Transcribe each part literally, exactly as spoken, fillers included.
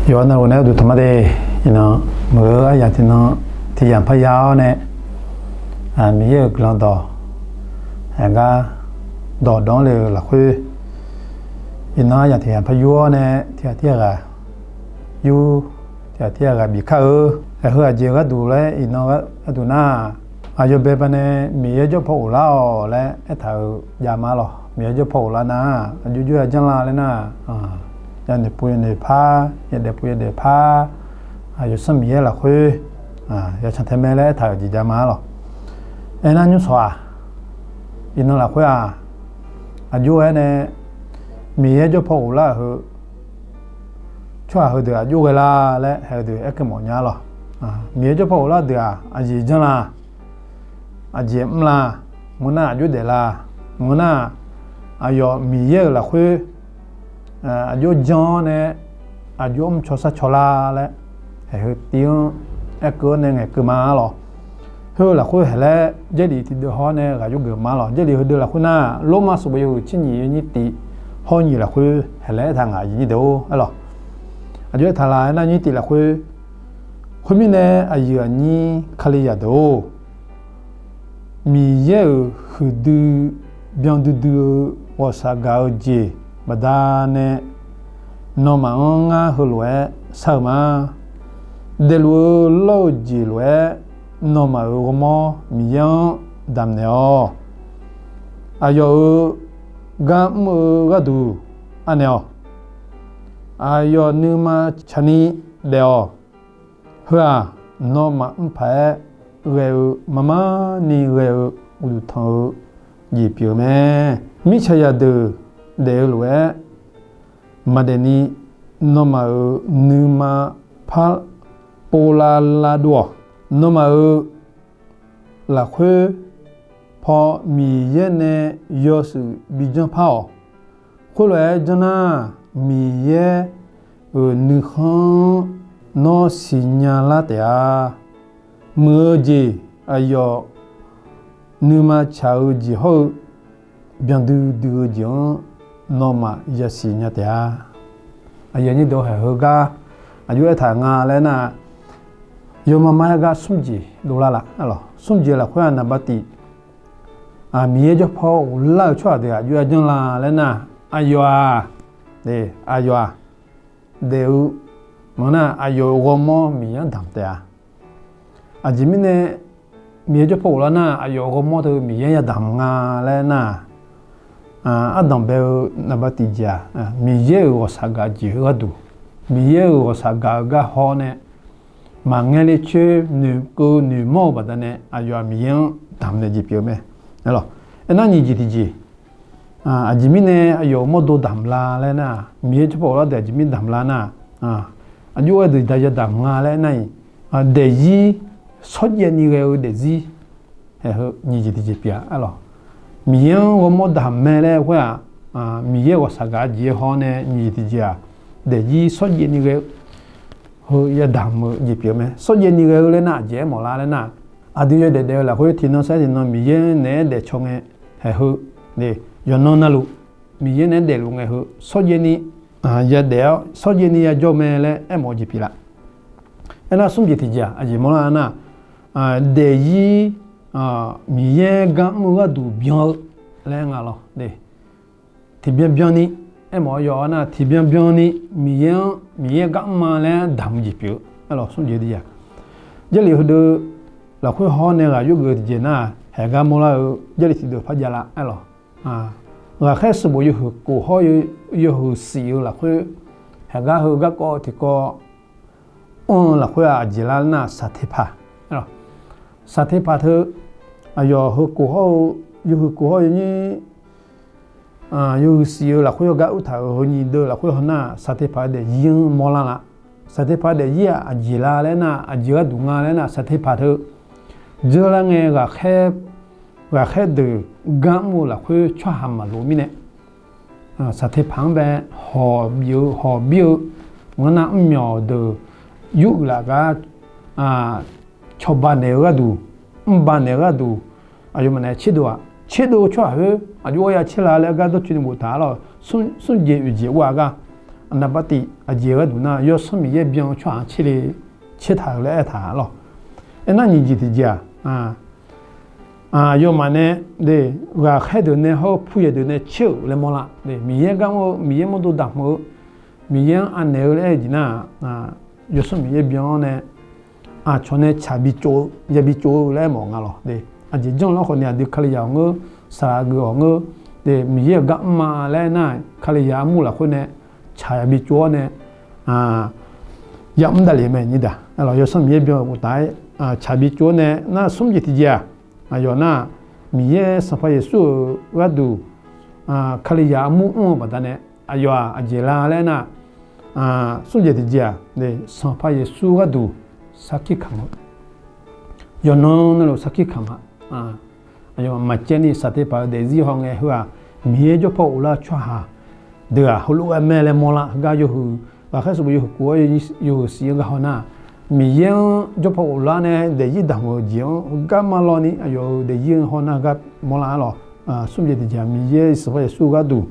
Yawqha navluf nae gharduq taqma de. Iqnan muiq-eu aryamq tiqnan tiqyamq parya-awr nae, Miqyaer-euq guiqlanq dawq haeqgar dawq danr le-euq lafkhoer, iqnan aryamq tiqyamq par yur-awr nae tiqghaq tirghaq yur, tiqghaq tirghaq bif kar-eu. Aqheu aqjeq gharduq laer iqnan gharduq nar, aqyawf bae baqdanae Miqyaer jawr paw ghoflar-awq laer aertaq-euq javma lawq. Miqyaer jawr paw ghoflar nar, aqjox jov ya janr la laer nar, yanoeq pov yanoeq par, yadaef pov yadaef par, Yawsanr Miqyaer lafkhoer ya can tae mae laer aertaq-euq jeq javma lawq. Aernar nymrshawq-aq, iqnan lafkhoer-aq, aqjox-aer nae Miqyaer jawr paw ghoflar-euq heu tsawrhaq heudeuq aqjox ghae la laer haeq-eu deuq aerkeuv mawf nya lawq. Miqyaer jawr paw ghoflar deuq-aq, aqjeq janr la, aqjeq mr la, maqngeur nar aqjox daef la, maqngeur nar aqyawf Miqyaer-euq lafkhoer aqjox janr-awr nae aqjox mr caw sar caw la laer haeq heu tiv-anr aerkeuv-awr nae ngaeqkeuv ma lawq. Heu lafkhoer haeq laer Jarlif tiqdeuv haw-awr nae ghaq yurgeuf ma lawq. Jarlif heudeuv lafkhoer nar, Lormav sanqbof yawhuiq tser nyiq yawnyir tiv hawr nyiq lafkhoer haeq laer aertaq ngaq aqyuif nyir deuq-or aer lawq. Aqjox aertaq la aernar nyir tiv lafkhoer, khoermirnae aqyuif aqnyir Kalizaq deuq-or, Miqyaer-euq huiqdui byan duidui-eu ghawqshaq gaq-eu jeq baqdanae nawmaf-anr ngar heulof-aer shar-eu ma. Daefluf-eu lawr-eu jeq lof-aer nawmaf-euq ghawrmawr Miqyaer-anr damq naeq-awq. Aqyawf-euq gar mr-eu gharduq anaeq-awq. Aqyawf nuima tsaqni daef-awq. Heu-aq, nawmaf mr paq-aer ghae-eu marmar ni ghae-eu uqduq tanq-eu jeq pyeuf-eu mae. Mirtsaq zaqdeuq daef-eu lof-aer maqdaef ni nawmaf-euq nuima par pov lavlav dov-awq. Nawmaf-euq lafkhoer paw Miqyaer nae yawshuif bijanr par-awq. Khoerlof-aer janr nar, Miqyaer-euq nuikhanr-anr nawr siqnya lar taef-a. Muiq-eu jeq aqyawf nuima tsaq-eu jeq hawr-eu byan duidui-eu jeq-anr nawmaf yasiq nya taef-a. Aqyuif aqnyir deuq haeq heugar aqjox aertaq nga laer nar, yawmar mar-aer gar smr jeq dovlar laf. Smr jeq lafkhoer-aq naqba tif, Miqyaer jawr paw ghoflar-eu tsawrhaq deuq aqjox ya janr la laer nar, aqyawf-aq, aqyawf-aq daef-eu maqngeur nar, aqyawf-euq ghawrmawr Miqyaer-anr damq taef-a. Aqjeq mirnae Miqyaer jawr paw ghoflar nar, aqyawf-euq ghawrmawr teu Miqyaer ya damq nga laer nar, ardanq bae-eu naqba tiqjeq-aq, Miqyaer-euq ghawqshaq gaq jeq-eu gharduq, Miqyaer-euq ghawqshaq gaq-eu gar haw nae maqngae le coer noeqkeuv noeqmawr-eu baqdanae aqyawf-aq Miqyaer-anr damq naeq jeq pyeuf-eu mae. Aernar nyiq jeq tiqjeq, aqjeq mirnae aqyawf-euq mawrdo damq la laer nar, Miqyaer jawr paw ghoflar deuq aqjeq mirnae damq la nar, aqjox-aer deuq da ya damq nga laer nar-iq, daefzir shawrjaev ni ghae-eu daefzir, heu nyiq jeq tiqjeq pyeuf-a lawq. Miqyaer-anr ghawrmawr damq mae laer khoer-aq, Miqyaer ghawqshaq gaq jeq-aer haw nae nyiq jeq tiqjeq-aq, daefzir shawrjaev ni ghae-eu heu ya damq-eu jeq pyeuf mae. Shawrjaev ni ghae-eu laer nar, aqjeq aermawf lar laer nar, aqdui yawdaef daef-eu lafkhoer tiqnan sar tiqnan Miqyaer naeq-aer daefcaw ngae, haeq heu, yawqnan navluf Miqyaer naeq-aer daefluf ngae heu shawrjaev ni ya daef-awr shawrjaev ni ya jawr mae laer aermawf-eu jeq pyeuf laf. Aernar smr jeq tiqjeq-aq aqjeq mawrlar nar, daefzir Miqyaer gar mr-eu gharduq byan-eu laer nga lawq. Tiqbyan byan ni, aermawf-eu yawf-awr nar tiqbyan byan ni Miqyaer-anr Miqyaer gar mr-a laer damq-eu jeq pyeuf-eu aer lawq. Smr jeq tiqjeq-aq, Jarlif heudeuq lafkhoer haw nae ghaq yurgeuf tiqjeq nar, haeq gar mawrlar-eu Jarlif tiqdeuq par jav laf aer lawq. Ghaqkhaer sanqbof yawhuiq kof hawr-eu yawhuiq shif-eu lafkhoer, haeq gar heu garkawv tiqkawv anr-eu lafkhoer-aq aqjeq lar nar, saqteqpaq, saqteqpaq teu, aqyawf heu kof hawr-eu, yawhuiq kof hawr-eu nyir, yawhuiq shif-eu lafkhoer hawgar urtaq-euq heu nyiq deuv lafkhoer haw nar, saqteqpaq-eu daefzir-anr mawrlar laf. Saqteqpaq-eu daefzir-aq aqjeq lar laer nar, aqjeq gharduq nga laer nar, saqteqpaq teu, dzeurlar ngae, ghaqkhaer deuq gar mr-eu lafkhoer tsawrhaq maqlof mirnae, saqteqpaq-anr bae hawq bif-eu hawq bir-eu, maqngeur nar mrmyawq deuq yur uiq laf gar cawba naeq-eu gharduq, mrba naeq-eu gharduq, aqyawfmaf nae tserdov-aq, tserdov-eu tsawrhaq khoer aqjox-aer ya caer la laer gar dawrcoeni boftaq-a lawq. Smr jeq oeq jeq ur-a gar, Naqbativ aqjeq gharduq nar, Yawsanr Miqyaer byan-eu tsawrhaq-anr tserle tsertaq-euq laer aertaq lawq. Aernar, nyiq jeq tiqjeq-aq, aqyawfmaf nae ghaqkhaer deuq nae hawr-eu puyaeq deuq nae tser-euq laer mawrlar. Miqyaer gar mr-eu, Miqyaer mawrdo daqmq-eu, Miqyaer-anr anaeq-eu laer aer-eu jeq nar, Yawsanr Miqyaer byan-awr nae aqcawq nae tsaq bi tsov-eu, ya bi tsov-eu laer aermawf nga lawq. Aqjeq janr lawr khawf ni aqdui Kalizaq-awq ngeur, saqlaq geuf-awq ngeur, Miqyaer-euq gar mr-a laer aernar, Kalizaq armur lafkhoer nae tsaq ya bi tsov-awr nae ya mr davlef mae nyir daq. Yawsanr Miqyaer byan-euq uqtaf-aer tsaq bi tsov-awr nae nar, smr jeq tiqjeq-aq, aqyawf nar, Miqyaer Sanqpaq Yeqsur-euq gharduq Kalizaq armur mr-eu baqdanae, aqyawf-aq aqjeq la laer nar, smr jeq tiqjeq-aq, Sanqpaq Yeqsur gharduq sarkir kamq-eu, yawqnan navluf sarkir kamq-a. Aqyawf maqcaevni saqteqpaq-eu daefzir hawngae heu-aq, Miqyaer jawrpaw ghoflar-eu tsawrhaq deuq-aq heulof-aer mae laer mawrlar. Heugar yawhuiq, ghaqkhaer sanqbof yawhuiq kov-awr yawhuiq siq-anr gar hawnar, Miqyaer-anr jawrpaw ghoflar nae daefzir damq-euq jeq-anr heugar ma lawni, aqyawf-euq daefzir-anr hawnar gar mawrlar lawq. Smr jeq tiqjeq-aq, Miqyaer Sanqpaq Yeqsur gharduq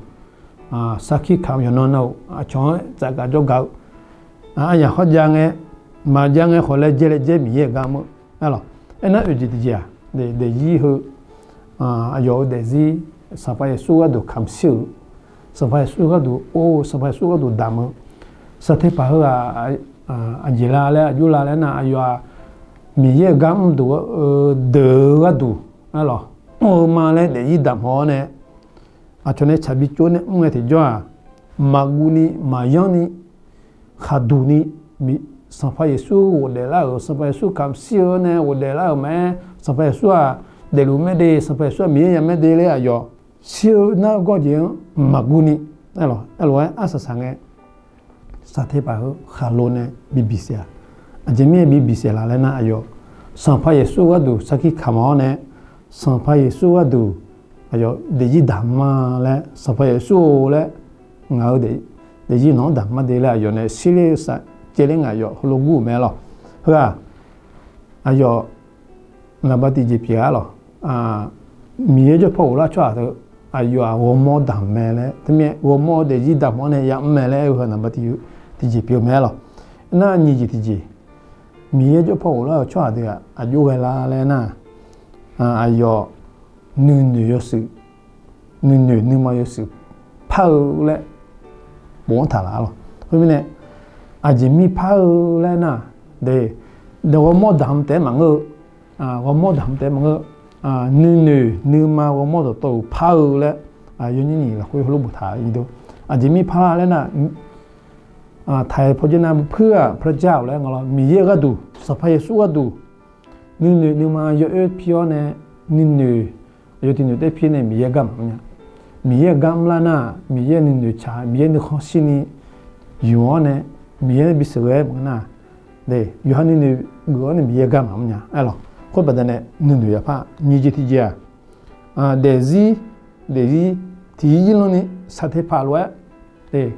sarkir kamq-eu yawqnan navluf aqcawq-anr tsafgaq jawrgaq-eu, aryaq khawr jav ngae, maqjav ngae khawf laejae laejae Miqyaer-euq gar mr-eu lawq. Aernar, oeq jeq tiqjeq-aq, daefzir heu aqyawf-euq daefzir Sanqpaq Yeqsur gharduq kamq shir-euq, Sanqpaq Yeqsur gharduq or-eu, Sanqpaq Yeqsur gharduq damq-eu, saqteqpaq heu-aq, aqjeq la laer aqjox la laer nar, aqyawf-aq Miqyaer-euq gar mr deuq-eu deuq-eu gharduq lawq, mr-eu ma laer daefzir damq haw-awr nae, aqcawq nae tsaq bi tsov nae mr ngae tiqjawr-aq, maqguv ni maqyanr ni khaqduq ni, Sanqpaq Yeqsur ghofdaef lar-euq, Sanqpaq Yeqsur kamq shir-eu nae ghofdaef lar-euq maqaer, Sanqpaq Yeqsur-aq daefluf maerde, Sanqpaq Yeqsur-aq Miqyaer ya maerde laer aqyawf shir-eu nar gawr jeq-anr maqguv ni, aerlof-aer arsaq saq ngae, saqteqpaq heu khaqlo nae bi bisaef-a. Aqjeq mirnae bi bisaef laf laer nar, aqyawf Sanqpaq Yeqsur gharduq sarkir kamq-awr nae, Sanqpaq Yeqsur gharduq aqyawf daefzir damq ma laer, Sanqpaq Yeqsur-or laer, ngaq-euq daefzir nawq-anr damq ma de laer aqyawf nae shirler-eu saf caevler ngae aqyawf heulof gur-euq mae lawq. Heu-aq, aqyawf naqba tiqjeq pyeuf-a lawq. Miqyaer jawrpaw ghoflar tsawrhaq teu aqyawf-aq ghawrmawr damq mae laer, teumirnae ghawrmawr-eu daefzir damq-awr nae yamr mae laer aer-eu heu naqba tiqjeq pyeuf-eu mae lawq. Nar nyiq jeq tiqjeq, Miqyaer jawrpaw ghoflar-euq tsawrhaq deuq-aq aqjox ghae la laer nar, aqyawf nuinoeq yawshuif, nuinoeq nuima yawshuif par-eu laer bofanr taq laf-a lawq. Khoermirnae, aqjeq mir par-eu laer nar, de, ghawrmawr damq taef-aer maqngeur-eu, ghawrmawr damq taef-aer maqngeur, nuinoeq nuima ghawrmawr dawqtawvluf par-eu laer, yawnyir nyiq lafkhoer heulof boftaq-a. Aqjeq mir par-a laer nar, taq-aer pawdzer nar, พระเจ้า laer nga lawr, Miqyaer gharduq, Sanqpaq Yeqsur gharduq nuinoeq nuima yawoer pir-awr nae, nuinoeq, aqyawf tiqnoeq taer pir nae Miqyaer gar maqmr nya. Miqyaer gar mrlar nar, Miqyaer nuinoeq tsaq, Miqyaer nuikhanr shirni yumq-awr nae, Miqyaer nae bisheuq ghae-aer maqngeur nar, yawqha nuinoeq geuf-awr nae Miqyaer gar maqmr nya. Aerlawq, khoer baqdanae nuinoeq yaqpar nyiq jeq tiqjeq-aq, daefzir, daefzir tiqyir yir lanrni saqteqpaq lof-aer,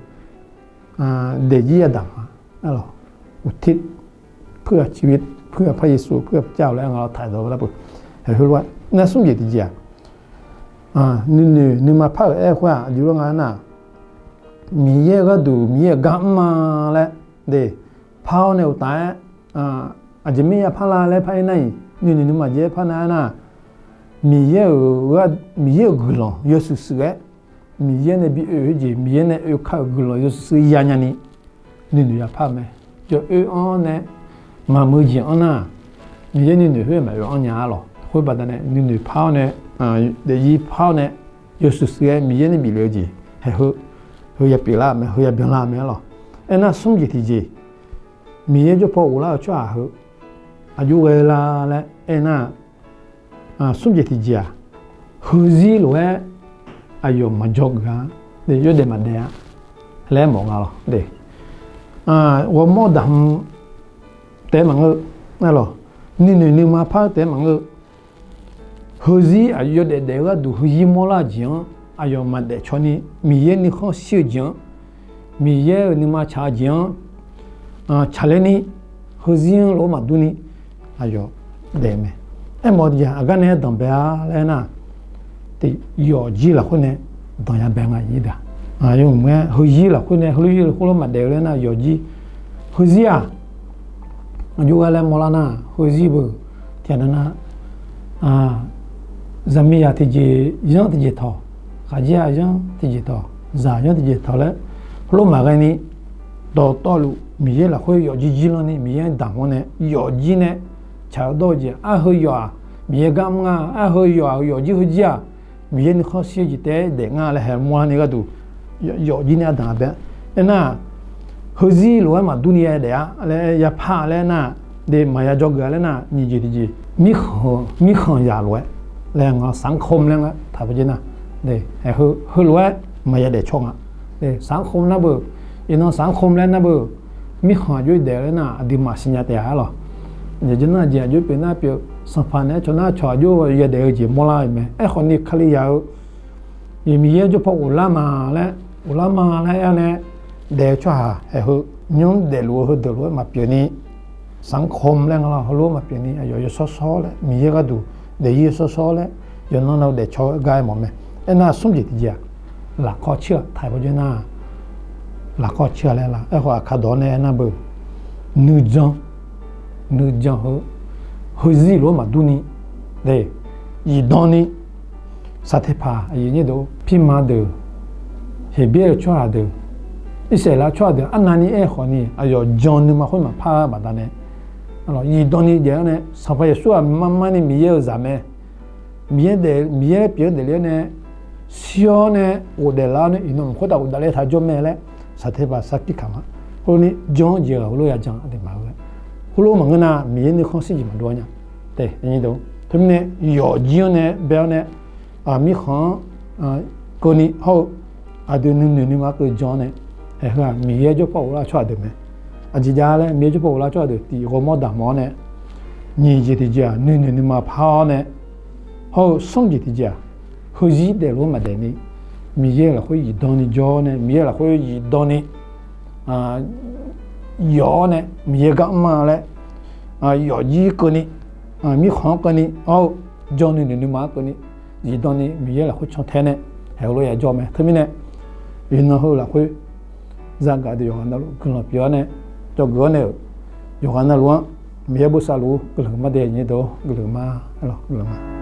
daefzir yadamq-a. Aerlawq, อุทิศเพื่อชีวิต เพื่อพระเยซู เพื่อพระเจ้า laer nga lawr, taq-aer dawq-eu lar peuq. Heulof-aer nar smr jeq tiqjeq-aq, nuinoeq nuima par-euq aer khoer-aq aqjeq lof nga nar, Miqyaer gharduq Miqyaer-euq gar mr ma laer, de, par-awr nae uqtaf-aer, aqjeq mir ya par la laer par-aer nar-iq, nuinoeq nuima jeq-aer par nar-aer nar, Miqyaer-euq, Miqyaer-euq guiqlanq yawshuif shuif-aer, Miqyaer nae bi oe-eu jeq, Miqyaer nae oekar-euq guiqlanq yawshuif shuif yanya ni, nuinoeq yaqpar-eu mae. Yawoer-anr nae maqmuiq-eu jeq-anr nar, Miqyaer nuinoeq khoer maqoe-anr nya-a lawq. Khoer baqdanae nuinoeq par-awr nae, daefzir par-awr nae, yawshuif shuif-aer Miqyaer nae bif le-eu jeq, haeq heu, heu ya pyeuflar-eu mae, heu ya byanlar-eu mae-a lawq. Aernar smr jeq tiqjeq, Miqyaer jawrpaw ghoflar-eu tsawrhaq heu aqjox ghae la laer aernar, smr jeq tiqjeq-aq, heuzir lof-aer aqyawf maqjawr geuf-a, yawdaef maqdaef-a laer mawf nga lawq. Ghawrmawr daqhm taef-aer maqngeur, nuinoeq nuima par taef-aer maqngeur, heuzir aqyawf yawdaef daef-eu gharduq heuzir mawrlar-eu jeq-anr aqyawf maqdaef cawni, Miqyaer nuikhanr shir-eu jeq-anr, Miqyaer-euq nuima tsaq-eu jeq-anr tsaqler ni, heuzir-anr lof-aer maqdur ni, aqyawf daef mae. Aermawf-eu jeq aqgar nae-aer danqbae-a laer nar, tiq yawf jir lafkhoer nae danqya bae nga nyir daq. Yawmuiq-aer heuzir lafkhoer nae heulof-aer khoerlof maqdaef-eu laer nar yawfjir, heuzir-aq, aqjox ghae laer mawrlar nar heuzir beu tiqghaq nar nar, zaqmiqzaq tiqjeq yanr tiqjeq tawq, khaqjir-aq yanr tiqjeq tawq, zaq yanr tiqjeq tawq laer heulof maqghae ni, dawqtawvluf Miqyaer lafkhoer yawfjir jir lanr ni Miqyaer-anr damq-awr nae yawfjir nae tsaq-eu dawr-eu jeq-aq, arheu yawf-aq Miqyaer gar mr nga, arheu yawf-aq yawfjir heuzir-aq Miqyaer nuikhanr shir-eu jeq taef-aer daef nga laer haeq mawrlar ni gharduq, yawfjir nae ardanq-a bae. Aernar, heuzir lof-aer maqdur ni ya daef-a laer yapar laer nar, de maqya dzawgeuf-a laer nar nyiq jeq tiqjeq, mirkhanq zaq lof-aer laer nga sanrkhom laer nga taq bawjer nar, heulof-aer maqya daef caw nga. Sanrkhom nar beu, iqnan sanrkhom laer nar beu, mirkhanq aqjox-aer daef laer nar aqduimaf siqnya taef-a lawq. Aqjeq nar jeq aqjox pyeuf nar pyeuf, sanqpaq naeq-aer cawq nar cawq aqjox ya daef-eu jeq mawrlar-euq mae. Aerkhawf ni Kalizaq-eu Miqyaer jawrpaw ghoflar ma laer, ghoflar ma laer aer-awr nae daef-eu tsawrhaq aeqheu, nymr daefluf-eu heudeuq lof-aer maqpyeuf ni, sanrkhom laer nga lawr heulof-aer maqpyeuf ni aqyawf yawshawr shawr laer Miqyaer gharduq daefzir yawshawr shawr laer yawqnan nav daefcaw-eu gar-aer mawf mae. Aernar smr jeq tiqjeq-aq, lafkawr cir-aq taq-aer bawjer nar, lafkawr cir-a laer la. Aerkhawf aqkar dawq-awr nae aernar beu, nuijan, nuijan heu, heuzir lof-aer maqdur ni, zifdan ni, saqteqpaq, pirma deuq, Heqbyaer-euq tsawrhaq deuq, Irsaqleqlav tsawrhaq deuq arnavni aerkhawf ni aqyawf jan nuima khoer maqpar-eu baqdanae, zifdan ni jaeq-awr nae Sanqpaq Yeqsur-aq marmar ni Miqyaer-euq zaq mae. Miqyaer daef, Miqyaer pyeuf-eu daefle-awr nae, shir-awr nae ghofdaef lar-awr nae iqnan mq khoertav ghofdaef le taq jawr mae laer saqteqpaq sarkir kaq ma. Khoerlof ni jan-anr jeq-aq heulof ya jan aqduimaf-eu, heulof maqngeur nar Miqyaer nuikhanr shir jeq maqdov-a nya. Teumirnae yawfjir-anr nae bae-awr nae mirkhanq-anr keuvni hawr-eu aqdui nuinoeq nuima keuv jan-awr nae, aeqheu-aq Miqyaer jawrpaw ghoflar tsawrhaq deuq mae. Aqjeq jav laer Miqyaer jawrpaw ghoflar tsawrhaq deuq tiq ghawrmawr daq mawr-awr nae, nyiq jeq tiqjeq-aq nuinoeq nuima par-awr nae, hawr-eu smr jeq tiqjeq-aq, heuzir daefluf-anr maqdaef ni, Miqyaer lafkhoer zifdan ni jawr-awr nae Miqyaer lafkhoer zifdan ni yawf-awr nae Miqyaer gar mr-a laer, yawfjir keuvni, mirkhanq-anr keuvni hawr-eu jan nuinoeq nuima-anr keuvni, zifdan ni Miqyaer lafkhoer cantae nae, aeqheu lof ya jawr mae. Teumirnae iqnan heu lafkhoer zagaq deuq yawqghaq navluf guiqlanq pyeuf-awr nae, dzawgeuf-awr nae-euq yawqghaq navluf-anr Miqyaer bosav luf-ur guiqlanq ma de nyi deuq-or guiqlanq ma, guiqlanq ma.